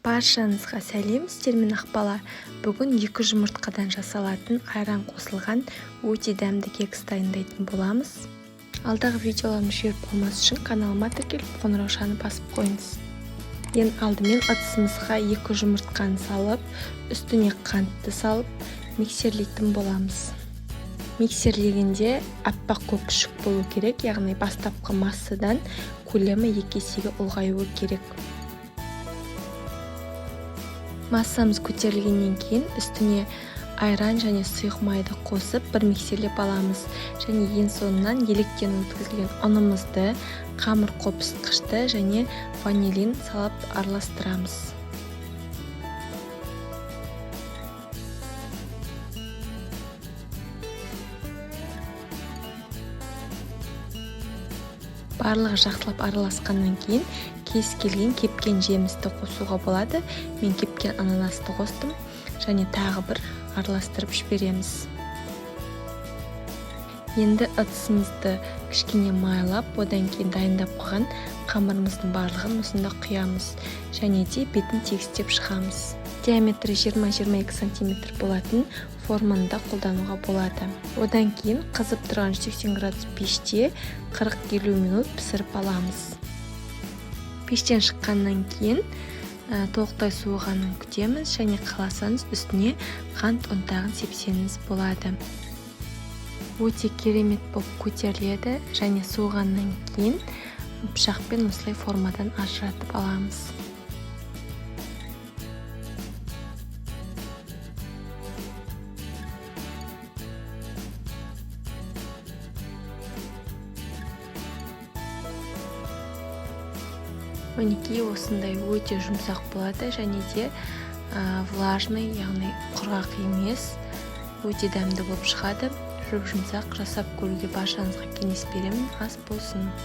Баршаңызға сәлем, сіздермен Ақбала. Бүгін 2 жұмыртқадан жасалатын айран қосылған өте дәмді кекс дайындайтын боламыз. Алдағы видеоларымды жіберіп қалмас үшін каналыма тіркеліп, қоңыраушаны басып қойыңыз. Ең алдымен ыдысымызға 2 жұмыртқаны салып, үстіне қантты салып, миксерлейтін боламыз. Миксерлегенде аппақ көпіршік болу керек, яғни бастапқы массадан көлемі 2 есеге ұлғаюы керек. Массамыз көтерілгеннен кейін үстіне айран және сұйық майды қосып бір миксерлеп аламыз. Және ең соңынан електен өткізілген ұнымызды, қамыр қопсытқышты және ванилин салып араластырамыз. Барлығы жақсылап араласқаннан кейін кез келген кепкен жемісті қосуға болады. Мен кепкен ананасты қостым және тағы бір араластырып жібереміз. Енді ыдысымызды кішкене майлап, одан кейін дайындап қойған қамырымыздың барлығын осында құямыз және де бетін тегістеп шығамыз. Диаметрі 20-22 сантиметр болатын форманы да қолдануға болады. Одан кейін қызып тұрған 180 градус пеште 40-50 минут пісіріп аламыз. Пештен шыққаннан кейін толықтай суығанын күтеміз және қаласаңыз үстіне қант ұнтағын сепсеңіз болады. Өте керемет болып көтеріледі және суығаннан кейін пышақпен осылай формадан ажыратып аламыз. Мінекей, осындай өте жұмсақ болады және де влажный, яғни құрғақ емес, өте дәмді болып шығады. Жұп-жұмсақ, жасап көруге баршаңызға кеңес беремін. Ас болсын.